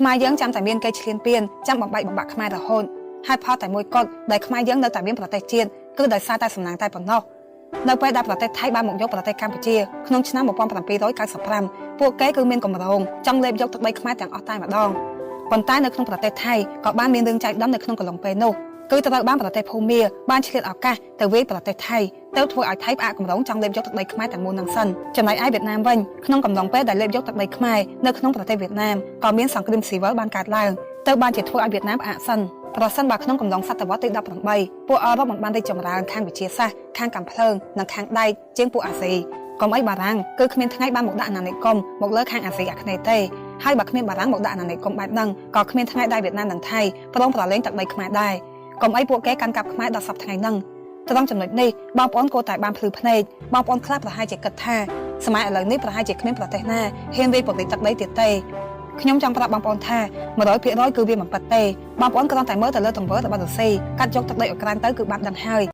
ខ្មែរយើងចាំតែមានគេឈ្លានពានចាំបំបែកបំបាក់ខ្មែររហូតហើយផលតែមួយគត់ដែលខ្មែរយើងនៅតែមានប្រទេសជាតិគឺដោយសារតែសំណាងតែប៉ុណ្ណោះនៅពេលដែលប្រទេសថៃបានមកយកប្រទេសកម្ពុជាក្នុងឆ្នាំ1795ពួកគេគឺមានកម្រងចង់លេបយកទឹកដីខ្មែរទាំងអស់តែម្ដងប៉ុន្តែនៅក្នុងប្រទេសថៃក៏បានមានរឿងចៃដន្យនៅក្នុងកន្លងពេលនោះគឺត្រូវបានប្រទេសភូមាបានឆ្លៀតឱកាសទៅវាយប្រទេសថៃទៅធ្វើឲ្យថៃផ្អាកកម្រងចង់លេបយកទឹកដីខ្មែរទាំងមូលនឹងសិនចំណែកឯវៀតណាមវិញក្នុងកំឡុងពេលដែលលេបយកទឹកដីខ្មែរនៅក្នុងប្រទេសវៀតណាមក៏មានសង្គ្រាមស៊ីវិលបានកើតឡើងទៅបានជាធ្វើឲ្យវៀតណាមផ្អាកសិនប្រសិនបើក្នុងកំឡុងសតវត្សទី18ពួកអឺរ៉ុបមិនបានរីកចម្រើនខាងវិទ្យាសាស្ត្រខាងកាំភ្លើងនិងខាងដែកជាងពួកអាស៊ីកុំអីបារាំងគឺគ្មានថ្ងៃបានមកដាក់អាណានិគមមកលើខាងអាស៊ីអាគ្នេយ៍ទេហើយបើគ្មានបារាំងមកដាក់អាណានិគមបែបហ្នឹងក៏គ្មានថ្ងៃដែរវៀតណាមនិងថៃព្រមប្រឡែងទឹកដីខ្មែរដែរកុំអីពួកគេកាន់កាប់ខ្មែរដល់សប្តាហ៍ថ្ងៃហ្នឹងត្រង់ចំណុចនេះបងប្អូនគួរតែបានភ្លឺភ្នែកបងប្អូនខ្លះប្រហែលជាគិតថាសម័យឥឡូវនេះប្រហែលជាគ្មានប្រទេសណាហ៊ានវាយពង្រីកទឹកដីទៀតទេខ្ញុំចង់ប្រាប់បងប្អូនថា100%គឺវាមិនពិតទេបងប្អូនគ្រាន់តែមើលទៅលើទង្វើរបស់រុស្ស៊ីកាត់យកទឹកដីអ៊ុយក្រែនទៅគឺបានដឹងហើយ។